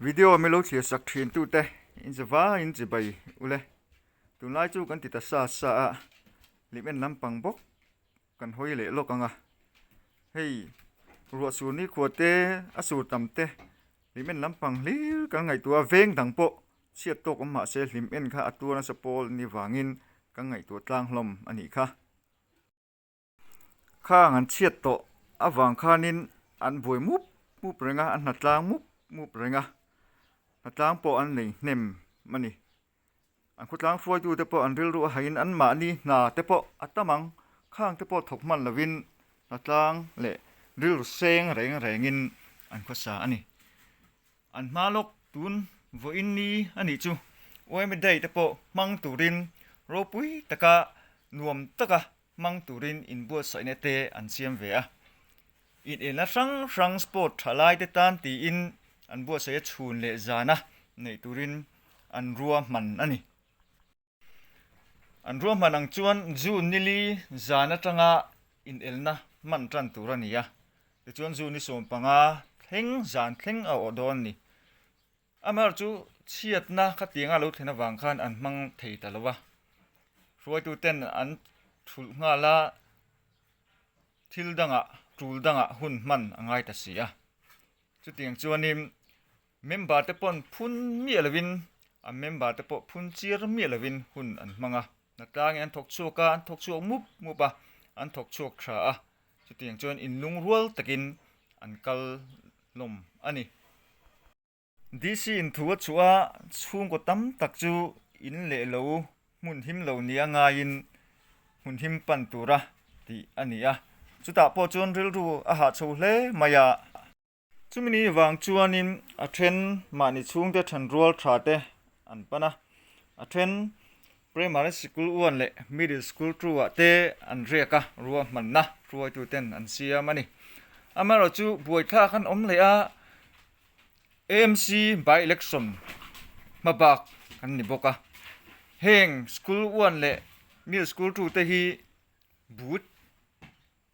Video min lo thlir sak thin tute in che vaiin chibai ule. Tunlai chu kan ti ta sa sa a, hlim en lampang bawk kan hawi leh lawk ang a. Hei ruah sur nikhua te a sur tam te hlim en lampang hlir kan ngaihtuah a, veng dang pawh chhiat tawk awm mahse hlim en kha a tuar nasa pawl ni vangin kan ngaihtuah tlang hlawm a nih kha. Khang an chhiat tawh avang khanin an buai mup mup reng a, an hnatlang mup mup reng a, hnatlang pawh an nei hnem a ni. An khawtlang hruaitute pawh an rilru a hain anmahni hna te pawh a tam ang, khang te pawh thawk hman lovin hnatlang leh rilru seng reng rengin an khawsa a ni. An hma lawk tun vawiin ni a nih chu Uaime Day te pawh hmang turin ropui taka nuam taka hmang turin inbuatsaihna te an siam ve a. Inelna hrang hrang sport tha lai te tan tiin an buatsaih a chhun leh zana neih turin an ruahman a ni. An ruahman ang chuan June nili zan atanga inelna hman tan tur a ni a, tichuan June ni 15 thleng zan thleng a awh dawn a ni. Amaherawhchu chu chhiatna khatianga lo thlen avang khan an hmang thei ta lo va, hruaituten an thulh nghal a, thil dangah tul dangah hun hman a ngai ta si a. Chutiang chuanin member te paw'n phun miah lovin an member te pawh phun chiar miah lovin hun an hmang a, hnatlangin an thawk chhuak a, an thawk chhuak mup mup a, an thawk chhuak tha a, chutiang chuan inlungrual takin an kal hlawm a ni. DC in thu a chhuah a, chhungkaw tam tak chu in leh lo hmun him lo nia ngaiin hmun him pan tura tih a ni a, chutah pawh chuan rilru a hahchho hle mai a. Chumi ni vang chuanin a then mahni chhungte thenrual tha te an pan a, a then Primary Sikul 1 leh Middle School 2 ah te an riak a, ruahmanna hruaitu ten an siam a ni. Amaherawhchu buaithlak an awm leh a, AMC by-election hmabak an ni bawk a. Heng School 1 leh Middle School 2 te hi booth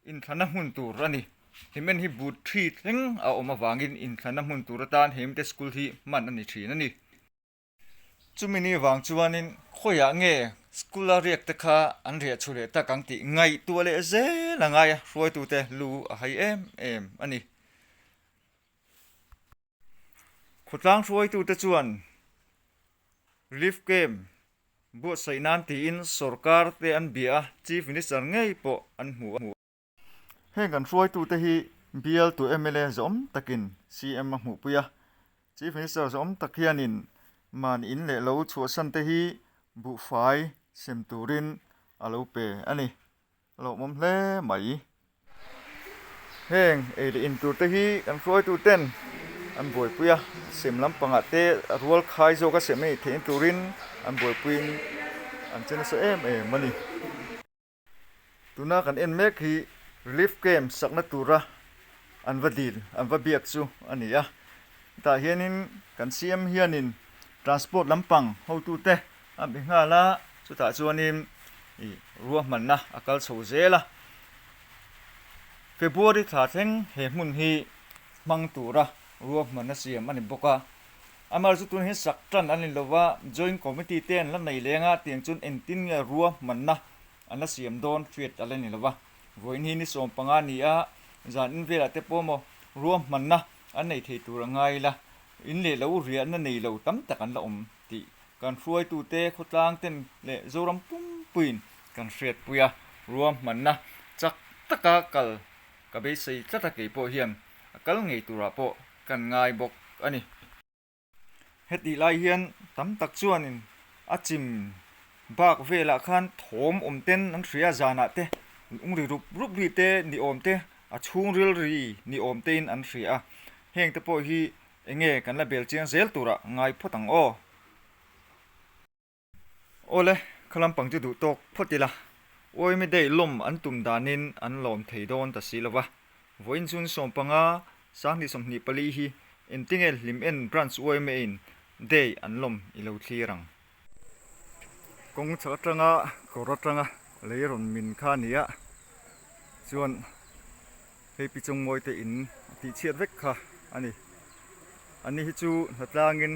inthlana hmun tur a ni. Hemen hi booth 3 thleng a awm avangin inthlana hmun tur atan hemte school hi hman a ni thin a ni. Chumi ni vang chuanin khawiah nge school a riak te kha an riah chhu leh tak ang tih ngaihtuah leh zel a ngai a, hruaitute lu a hai em em a ni. Khawtlang hruaitute chuan Relief Camp buatsaih nan tiin sorkar te an bia a, Chief Minister ngei pawh an hmu a. Heng kan hruaitute hi bialtu mla zawm takin CM a hmuhpui a, Chief Minister zawm tak hianin mahni in leh lo chhuahsan te hi buhfai sem turin a lo pe a ni. A lawmawm hle mai. Heng ei leh in tur te hi kan hruaituten an buaipui a, sem lampangah te a rual khai zawka sem a nih theihna turin an buaipuiin an che nasa em em a ni. Tuna kan en mek hi Relief Camp sakna tura an va dil, an va biak chu a ni a. Hetah hianin kan CM hianin Transport lampang hotute a be nghal a, chutah chuanin ih ruahmanna a kal chho zel a. February thla thleng he hmun hi hmang tura ruahmanna siam a ni bawk a. Amaherawhchu tun hi sak tan an ni lova, Joint Committee te an la nei leng a, tiang chuan engtin nge ruahmanna An la siam dawn hriat a la ni lova, vawiin hi ni 15 ni a, zan in velah te pawh maw ruahmanna an nei thei tur a ngai ila, in leh lo riahna nei lo tam tak an la awm tih kan hruaitute khawtlang ten leh Zoram pumpuiin kan hriatpui a, ruahmanna chak taka kal ka beisei tlat a keipawh hian a kal ngei turah pawh kan ngai bawk a ni. Hetih lai hian tam tak chuanin a chim bak velah khan thawm awm ten an hria zanah te lung ri rup rup ri te ni awm te a chhungril ri ni awm tein an hria a, heng te pawh hi eng nge kan la bel chiang zel turah ngai phawt ang aw. Awle, kha lampang chu duh tawk phawt ila, Uaimi Day lawm an tum danin an lawm thei dawn ta si lova. Vawiin chhun 15, 2024 hi engtinge hlim en Branch Uaimi in Day an lawm i lo thlir ang. Kawng chhak atanga kawr atanga lei rawn min kha a ni a, chuan hei pi chungmawi te in a tihchhiat vek kha a ni. Ani hi chu hnatlangin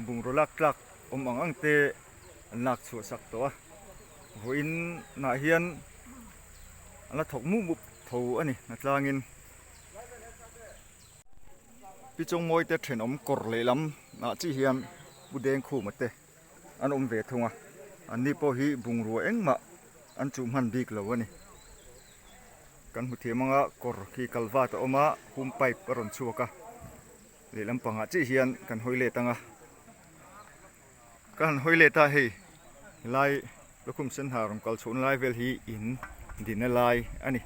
bungraw lak tlak awm ang ang te an lak chhuah sak tawh a, vawiin ah hian an la thawk mup mup tho a ni hnatlangin. Pi Chawngmawi te thenawm kawr lehlam ah chi hian Pu Dengkhuma te an awm ve thung a, anni pawh hi bungrua engmah an chuh hman bik lo a ni. Kan hmu thiam anga kawr khi kalvat a awm a, hum pipe a rawn chhuak a, lehlam pangah chiah hian kan hawi let ang a, ka han hawi let a hei helai lukhum sen ha rawn kal chhuahna lai vel hi in dina lai a ni.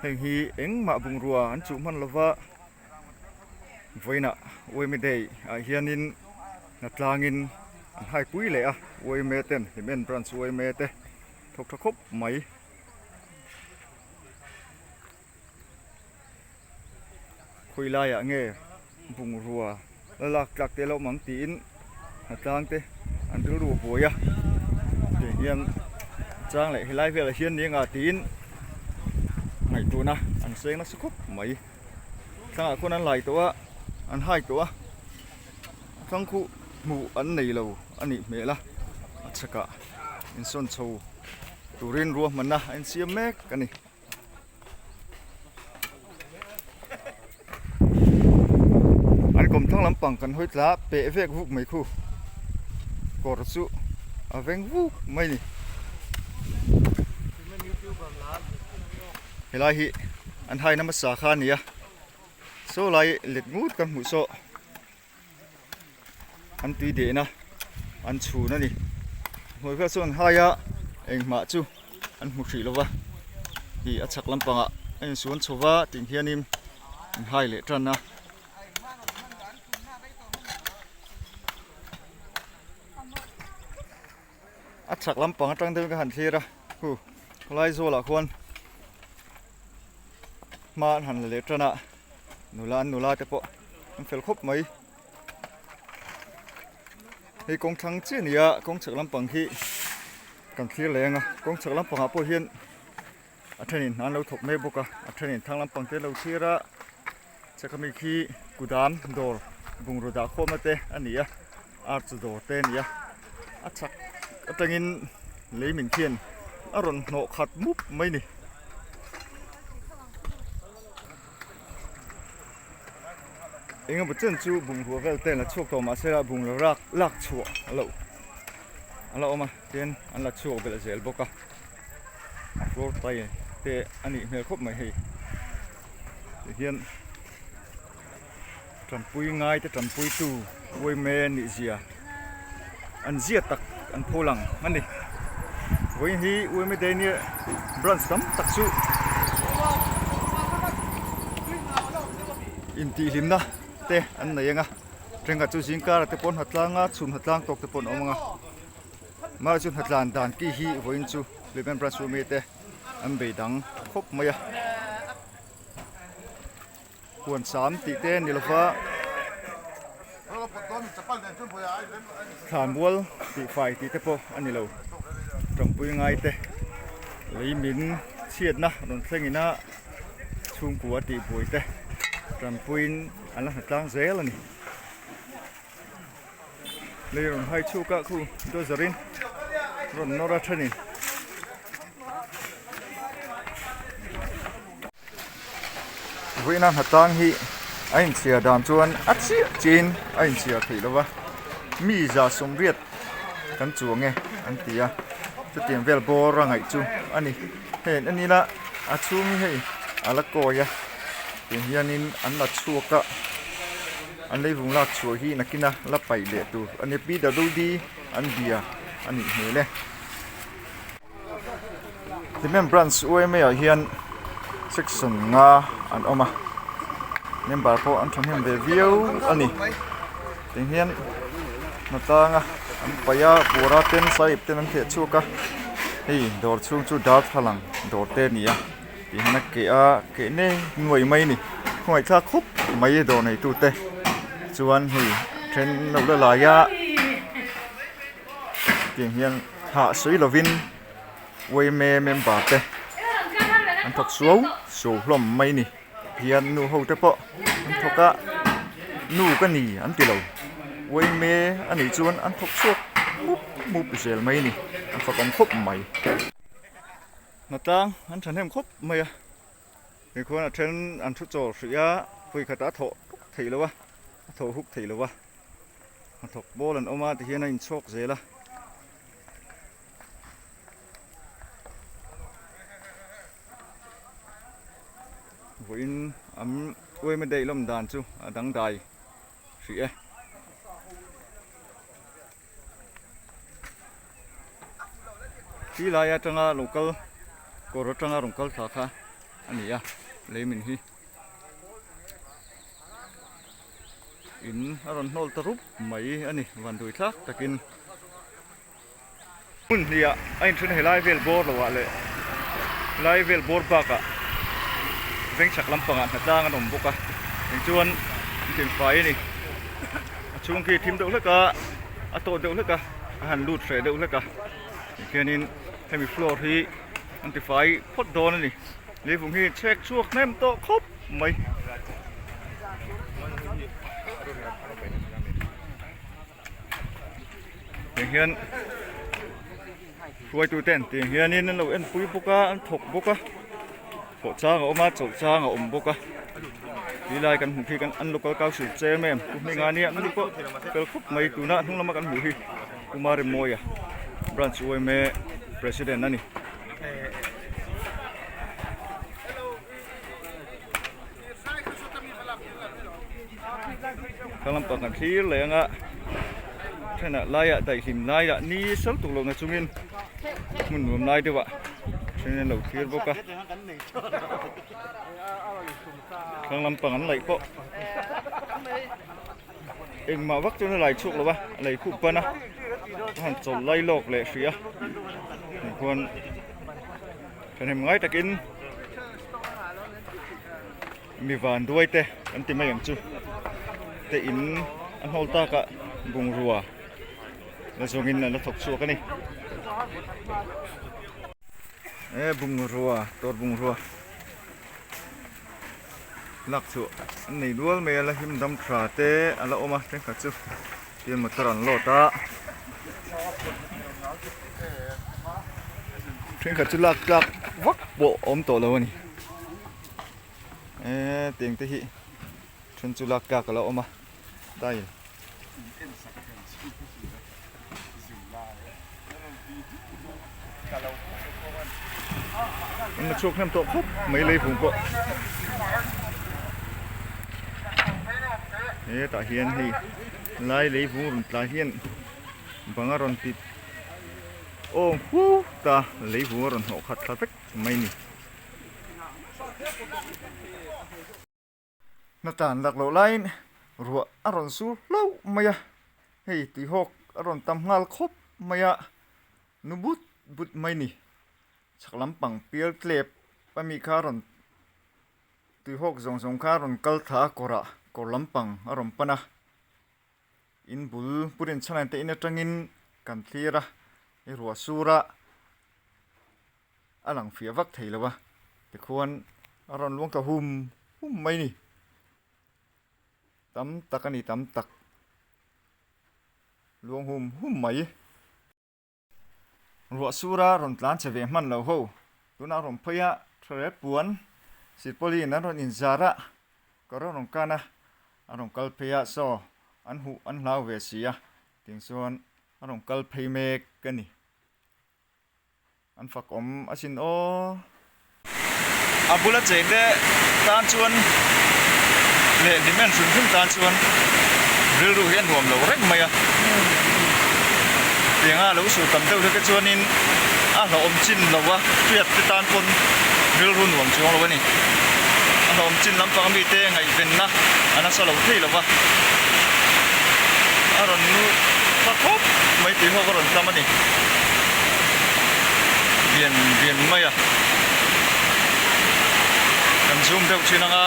Heng hi engmah bungrua an chuh hman lova. Vawiinah Uaime Day ah hianin hnatlangin an haipui leh a, Uaime ten Hlimen Branch Uaime te thawk tha khawp mai. Khawi laiah nge bungrua la lak tlak te lo awm ang tiin hnatlang te an rilru a buai a, tiang hian chang leh helai velah hian ni anga tiin ngaihtuahna an seng nasa khawp mai. Thlangah khuan an lai tawh a, an hai tawh a, a thlang khu hmuh an nei lo a nih hmel a, a chhakah insawn chho turin ruahmanna a insiam mek a ni. An kawmthlang lampang kan hawi tla peh vek vuk mai khu kawr chu a veng vuk mai a ni. Helai hi an haina hmasa kha a ni a saw lai let ngut kan hmuh saw an tui dehna an chhun a ni hnuai vel chuan an hai a engmah chu an hmu hrih lova ih a chhak lampangah a insuan chho va tih hianin an hai leh tan a. A chhak lampang atang deuhin ka han thlir a hu khawlai zawlah khuan hma an han la leh tan a nula an nula te pawh an fel khawp mai hei kawng thlang chiah a ni a kawng chhak lampang hi kan thlir leh ang a kawng chhak lampangah pawh hian a thenin hna an lo thawk mek bawk a a thenin thlang lampang te an lo thlir a chak ami khi kudam dawr bungraw dah khawmna te a ni a arts dawr te a ni a a chhak atangin lei min khian a rawn hnawh khat mup mai a ni. Engemaw chen chu bungrua vel te an la chhuak tawh mahse a bungraw rak lak chhuah loh a la awm a tin an la chhuak belh zel bawk a floor tile te a nih hmel khawp mai hei tihian tanpui ngai te tanpui tu uaime nih zia an zia tak an pho lang a ni vawiin hi uaime day nia branch tam tak chu intihhlimna te an nei ang a thenkhat chu zingkar ah te pawh an ha tlang a chhun ha tlang tawk te pawh an awm ang a mahse chu hnatlan dan ki hi vawiin chu Hlimen branch uaime te an bei dang khawp mai a. Huan sam tih te ni lova thlanmual tih fai tih te pawh a ni lo tanpui ngai te lei min chhiatna rawn thleng ina chhungkua tih buai te tanpuiin an la hnatlang zel a ni. Lei rawn hai chhuk a khu dozer in rawn nawr a then in. Vawiina hnatlang hi a inchhiar dan chuan a chiah chiahin a inchhiar theih lo va, mi 180 kan chuang e an ti a, chutiang vel bawr a ngaih chu a ni. Hei an en ila a chhung hi hei a la kawi a tiang hianin an la chhuak a. An leivung lak chhuah hi nakina la paih leh tur a ni. PWD an bia a nih hmel e. Hlimen Branch UMA ah hian section nga an awm a, member pawh an thahnem ve viau a ni. Tiang hian hnatanga an paih a, bura ten sahib ten an theh chhuak a, hei dawr chhung chu darthlalang dawr te a ni a. Tih hian a keh a keh ne nuai mai a ni khawngaihthlak khawp mai dawr neitu te chuan hei then lo la lai a tiang hian hah sawi lovin yma member te an thawk suau suau hlawm mai a ni hian nu ho te pawh an thawk a. Nu ka ni an ti lo. Uaime a nih chuan an thawk chhuak mup mup zel mai a ni. An fakawm khawp mai. Hnatlang an thahnem khawp mai a. Tikhuan a then an thu chawl hrih a, vawikhatah a thawh huk theih lo a, a thawh huk theih lo a. Hnathawk bawl an awm a tihian a inchhawk zel a. Vawiin an uaima daih lawm dan chu a dangdai hrih e. Khi lai atanga lo kal kawr atanga rawn kal thla kha a ni a leimin hi. In a rawn hnawl ta rup mai a ni vanduai thlak takin. Hmun hnih ah a inthen a helai vel bawr lo ah leh helai vel bawr bak ah vengchhak lampang ah hnatlang an awm bawk a eng chuan an tinfai a ni a chhung khi thim deuh hlek a a tawt deuh hlek a a han lut hreh deuh hlek a tikhianin hemi floor hi an tifai phawt dawn a ni leivung hi chhek chhuak hnem tawh khawp mai. Tiang hian hruaitu ten tiang hianin an lo enpui bawk a an thawk bawk a thawh chang a awm a chawlh chang a awm bawk a ti lai kan hmuh khi kan an local council chairman pu hminga nia an ni pawh fel khawp mai tuna hnung lama kan hmuh hi Pu Marimawia branch yma president a ni. Thlang lampang kan thlir leh anga thenah laiah daihlim laiah ni sal tuk lohna chungin hmun nuam lai deuhah then an lo thlir bawk a thlang lampang an laih pawh engmah vak chuan a lai chhuak lo va a lei khup ban a a han chawlh lai lawk leh hrih a tichuan thahnem ngai takin. Mi van duai te an ti mai ang chu te in a hnawl tak ah bungrua la zawng in an la thawk chhuak a ni e bungrua tawr bungrua lak chu an nei dual mai a la him dam tha te a la awm a thenkhat chu tin motor an load a thenkhat chu lak tlak vak pawh a awm tawh lo a ni. Eee tiang te hi then chu lak tlak a lo awm a tile an la chhuak hnem tawh khawp mai leivung pawh hetah hian hei lai leivung rawn tlai hian bang a rawn ti awm huau ta leivung a rawn hnawh khat thla vek mai a ni. Hna tan lak loh laiin ruah a rawn sur hlauh mai a, hei tuihawk a rawn tam nghal khawp mai a, nu but but mai ni. Chhak lampang pial tlep a mi kha a rawn tuihawk zawng zawng kha a rawn kal thla a kawrah kawr lampang a rawn pan a, in bul purin chhan te in atangin kan thlir a, hei ruah sur a. a lang fiah vak thei lo a tikhuan a rawn luang ta hum hum mai ni tam tak a ni tam tak luang hum hum mai ruah sura rawn tlan che ve hman lo ho tunah rawn phei a tha puan silpauline an rawn inzar a kawr a rawn kan a a rawn kal phei a saw an huh an hlau ve si a tiang chuan a rawn kal phei mek a ni. An fak awm asin aw. A bula cheng te tan chuan leh hlim en hrim hrim tan chuan rilru hi a nuam lo reng mai a. Tianga lo sur tam deuh hlek chuanin a hlauhawm chin lo a, hriat te tan pawn rilru nuam chuang lo a ni. A hlauhawm chin lampang mite ngaihvenna a nasa lo thei lo va, a rawn nu ta khawp mai tih ho ka rawn tam a ni. Lian lian mai a, kan zoom deuh thin anga.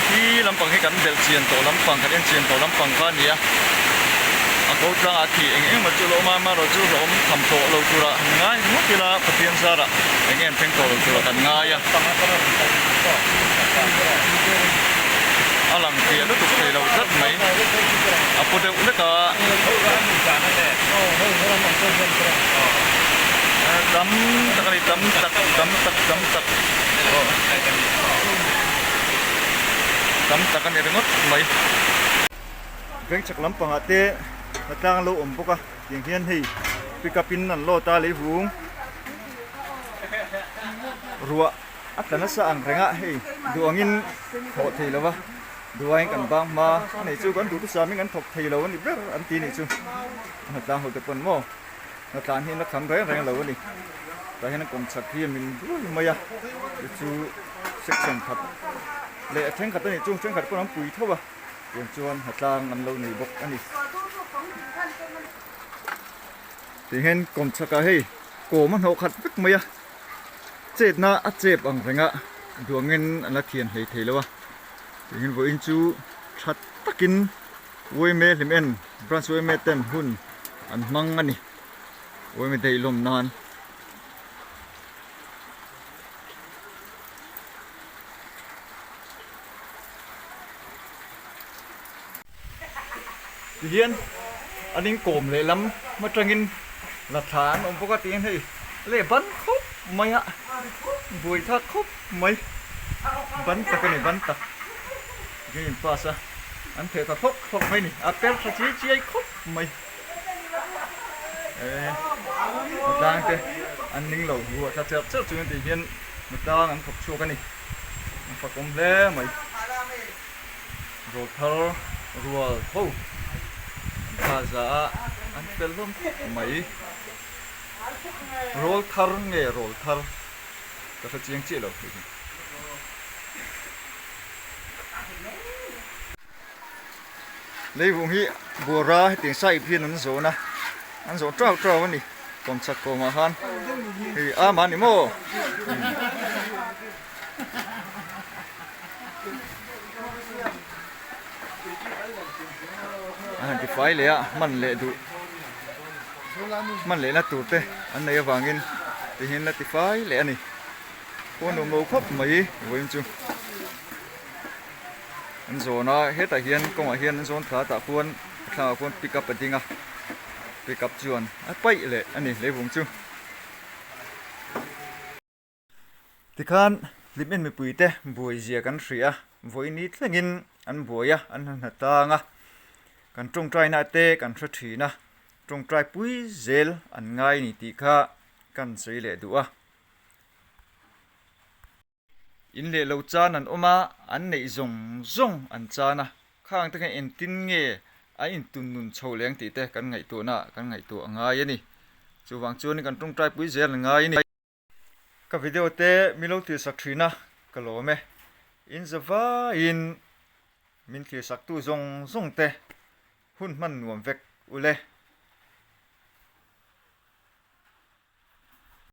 Khi lampang hi kan belh chian tawh lampang kan en chian tawh lampang kha a ni a. Ko tlangah khi eng eng emaw chu la awm a, amaherawh chu hlauhawm tham tawh lo turah han ngai ringawt ila Pathian zarah eng em thleng tawh lo turah kan ngai a. A lang fiah lutuk thei lo tlat mai, a paw deuh hlek a. Tam tak a ni, tam tak, tam tak, tam tak. Tam tak a ni ringawt mai. Vengchhak lampangah te hnatlang a lo awm bawk a tiang hian hei pick up in an load a lei vung ruah a tla nasa ang reng a hei duh angin thawh thei lo va duh aiin kan bang hma a nei chu kan duh thusamin kan thawk thei lo a ni ber an ti nih chu a hnatlang ho te pawn maw hnatlan hi an la tham reng reng lo a ni tah hian a kawmchhak hi a min ruai mai a chu chu section khat leh a thenkhat a nih chu thenkhat pawn an pui tho a. Tiang chuan hnatlang an lo nei bawk a ni. Tiang hian kawmchhakah hei kawm a hnawh khat vek mai a, chetna a chep ang reng a, duangin an la thian hlei thei lo a. Tiang hian vawiin chu tha takin Uaime hlim en branch Uaime ten hun an hmang a ni. Uaime daih lawm nan. Tihian an inkawm lehlam atangin la thla an awm bawk a tihian hei leh ban khawp mai a buai thlak khawp mai ban tak a ni ban tak tihian in pass a an theh ta hlawk hlawk mai a ni a per tha chiai chiai khawp mai eh hnatlang te an ning lo ruah tla cherh cherh chungin tihian hnatlang an thawk chhuak a ni. A fakawm hle mai. Rawlthar rual ho an thla za a, an fel hlawm khawp mai. Rawlthar nge rawlthar ka hre chiang chiah lo hei hi. Leivung hi buara hetiang sahip hian an zawn a, an zawn tau tau a ni kawmchhak kawmah khan hei a mah ni maw. An han ti fai leh a hman leh duh hman leh na tur te an nei avangin tihian la ti fai leh a ni pawn nuam lo khawp mai vawiin chu. An zawn a hetah hian kawngah hian an zawn thla tah khuan a thlangah khuan pick up a ding a pick up chuan a paih leh a ni leivung chu. Tikhan hlimên mipuite buai zia kan hria a vawiini thlengin an buai a an han hna tlang a kan tawngtaina te kan hre thin a tawngtai pui zel an ngai ni tih kha kan sawi leh duh a. In leh lo chan an awm a, an neih zawng zawng an chan a, khang te khan engtin nge an intun nun chho leng tih te kan ngaihtuahna ah kan ngaihtuah a ngai a ni. Chuvang chuanin kan tawngtai pui zel a ngai a ni. Ka video te min lo thilsak thin a, ka lawm e. In zavaiin min thilsaktu zawng zawng te hun hman nuam vek ule.